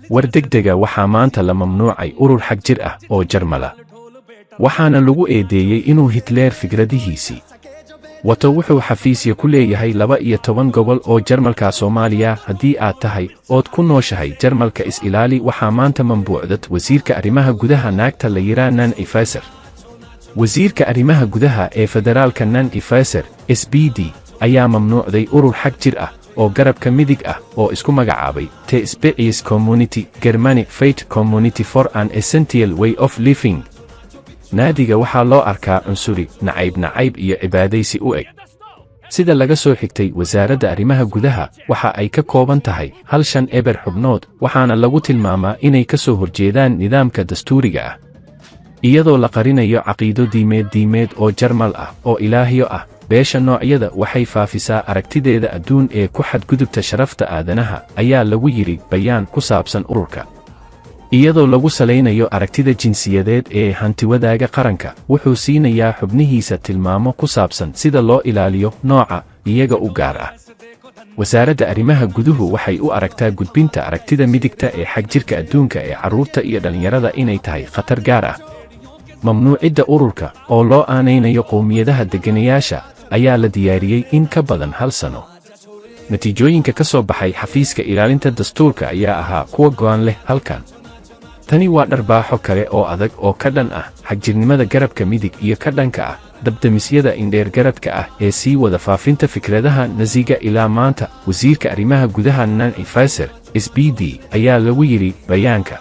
War degdega: waxaa maanta la mamnuucay urur xag jir ah oo Jarmala, waxaana lagu eedeeyey inuu Hitler fikradihiisii wato. Wuxuu xafiisya ku leeyahay 12 gobol oo Jarmalka. Soomaaliya haddii aad tahay ood ku nooshahay Jarmalka, is-ilaali. Waxaa maanta mamnuucday wasiirka arrimaha gudaha, naagta la yiraa Nancy Faeser. Wasiirka arrimaha gudaha ee federaalka Nancy Faeser, SPD, ayaa mamnuucday urur xag jir ah oo garabka midig ah oo isku magacaabay The Species Community Germany Fight Community for an Essential Way of Living. Naadiga waxaa loo arkaa cunsuri nacayb, nacayb iyo cibaadaysi u eg. Sida laga soo xigtay wasaaradda arrimaha gudaha, waxa ay ka kooban tahay 150 xubnood, waxaana lagu tilmaamaa inay ka soo horjeedaan nidaamka dastuuriga ah, iyadoo la qarinayo caqiido diimeed oo Jarmal ah oo ilaahyo ah. Beesha noocyada waxay faafisaa aragtideeda adduun ee ku xadgudubta sharafta aadanaha, ayaa lagu yidhi bayaan ku saabsan ururka. Iyadoo lagu salaynayo aragtida jinsiyadeed ee hantiwadaaga qaranka, wuxuu siinayaa xubnihiisa tilmaamo ku saabsan sida loo ilaaliyo nooca iyaga u gaar ah. Wasaaradda arrimaha guduhu waxay u aragtaa gudbinta aragtida midigta ee xagjirka adduunka ee carruurta iyo dhallinyarada inay tahay khatar gaar ah. Mamnuucidda ururka oo loo aanaynayo qowmiyadaha degganayaasha ayaa la diyaariyey in ka badan hal sano. Natiijooyinka ka soo baxay xafiiska ilaalinta dastuurka ayaa ahaa kuwa go'aan leh halkan. Tani waa dharbaaxo kale oo adag oo ka dhan ah xagjirnimada garabka midig iyo ka dhanka ah dabdamisyada indheergaradka ah ee sii wada faafinta fikradaha Nasiga ilaa maanta. Wasiirka arrimaha gudaha Nancy Faeser, SPD, ayaa lagu yidhi bayaanka.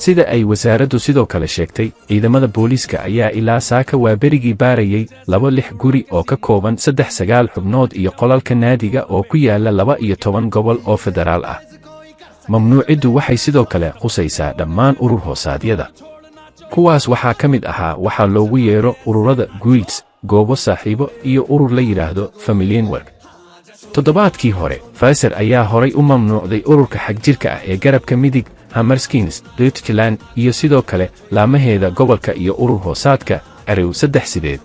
Sida ay wasaaraddu sidoo kale sheegtay, ciidamada booliiska ayaa ilaa saaka waaberigii baarayay 26 guri oo ka kooban 39 xubnood iyo qolalka naadiga oo ku yaala 12 gobol oo federaal ah. Mamnuuciddu waxay sidoo kale khusaysaa dhammaan urur hoosaadyada. Kuwaas waxaa ka mid ahaa waxaa loogu yeedho ururada guilds, goobo saaxiibo iyo urur la yidhaahdo Familienwerk. Toddobaadkii hore, Faeser ayaa horay u mamnuucday ururka xagjirka ah ee garabka midig Hammerskins Deutschland iyo sidoo kale laamaheeda gobolka iyo urur hoosaadka Arew 38.